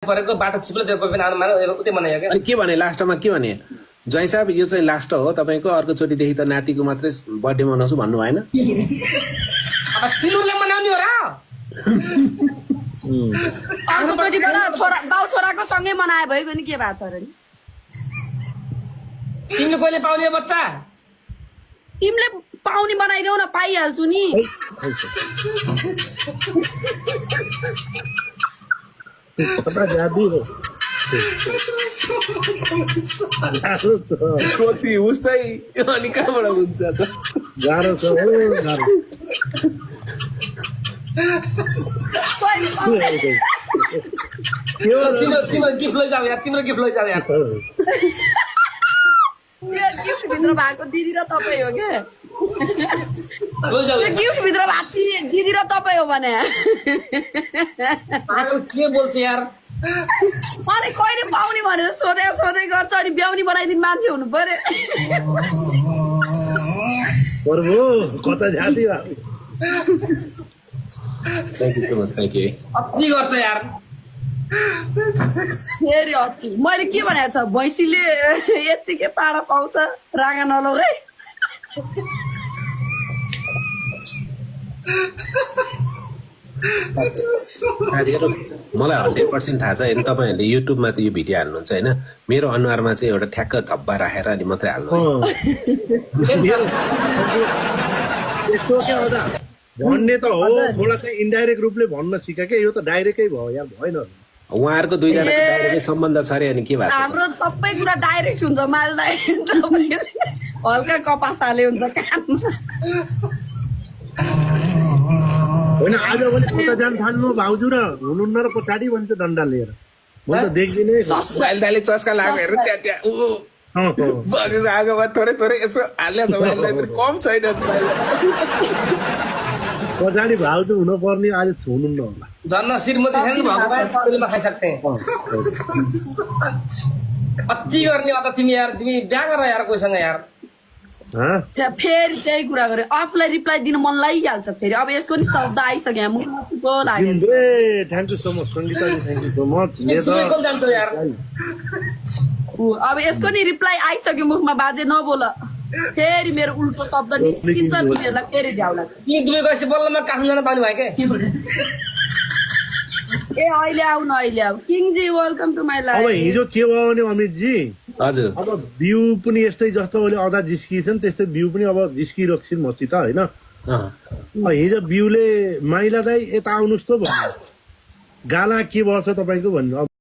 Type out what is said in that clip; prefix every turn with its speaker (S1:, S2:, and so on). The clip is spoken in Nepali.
S1: परेको बाटो छिप्लो त्यो कोही पनि आउनु मान्यो उतै बनायो क्या
S2: अनि के भने लास्टमा के भने जय साहब यो चाहिँ लास्ट हो तपाईँको अर्कोचोटिदेखि त नातिको मात्रै बर्थडे मनाउँछु भन्नु भएन
S1: अब तिनीहरूले मनाउने हो र
S3: अर्कोचोटिबाट बाउ छोराको सँगै मनाए भएको नि के भएको छ र नि
S1: तिमीले कहिले पाउने हो बच्चा
S3: तिमीले पाउने बनाइदेऊ न पाइहाल्छु नि
S2: कति उस्तै अनि कहाँबाट हुन्छ त
S4: गाह्रो छ
S1: तिम्रो गिफ्ट लैजाऊ यार तिम्रो गिफ्ट लैजाऊ यार
S3: गिफ्ट भित्र भएको दिदी र तपाईँ हो क्या गिफ्ट भित्र भएको दिदी र तपाईँ हो भने
S1: के बोल्छ यार
S3: अनि कहिले पाउने भनेर सोधै गर्छ अनि ब्याउनी बनाइदिनु मान्छे हुनु पर्यो
S4: प्रभु कता जाति
S2: thank you so much thank you
S1: अति गर्छ यार
S3: फेरि अति मैले के भनेको छ भैँसीले यत्तिकै पाडा पाउँछ रागा नलौ है
S2: साथीहरू मलाई 100% थाहा छ होइन तपाईँहरूले युट्युबमा त यो भिडियो हाल्नुहुन्छ होइन मेरो अनुहारमा चाहिँ एउटा ठ्याक्क धब्बा राखेर अनि मात्रै हाल्नु
S4: यस्तो क्या हो त भन्ने त हो थोडा चाहिँ इन्डाइरेक्ट रूपले भन्न सिका के यो त डाइरेक्टै भयो यार भएन
S2: उहाँहरूको दुईजनाको डाइरेक्टै सम्बन्ध छ अरे अनि के भएको
S3: हाम्रो सबै कुरा डाइरेक्ट हुन्छ माल हल्का कपास हाले हुन्छ कानमा
S4: होइन आज पनि कता जान थाल्नु भाउजू र हुनुहुन्न र पछाडि भन्छ डन्डा लिएर म त देख्दिनँ
S2: दाइले चस्का लाग्यो हेर त्यहाँ आगोमा थोरै थोरै यसो हाल्छ कम छैन
S4: पछाडि भाउजू हुनुपर्ने आज हुनुहुन्न होला
S1: झन् श्रीमती छैन भगवान खाइसक्थे अति गर्ने अत तिमी यार तिमी बिहा गर यार कोहीसँग यार
S3: फेरि त्यही कुरा गरे अफलाई रिप्लाई दिन मन लागिहाल्छ फेरि अब यसको नि शब्द आइसक्यो मुखको लाग्यो
S4: thank you so much Sangitaji thank you so much
S1: जान्छ यार
S3: अब यसको नि रिप्लाई आइसक्यो मुखमा बाजे नबोल फेरि मेरो उल्टो शब्द निस्किन्छ तिमीहरूलाई फेरि झ्याउ लाग्छ
S1: तिमी दुवै गएपछि बल्लमा काठमाडौँ जान पाउनु भयो क्या
S3: ए अहिले आऊ न अहिले आऊ किङजी वेलकम टु माई लाइफ
S4: अब हिजो के भयो भने अमितजी
S2: हजुर
S4: अब बिउ पनि यस्तै जस्तो अहिले अदा जिस्किएछन् त्यस्तै बिउ पनि अब जिस्किरहन्छन् मसित होइन हिजो बिउले माइला दाइ यता आउनुहोस् त भन्नु गाला के भएछ तपाईँको भन्नु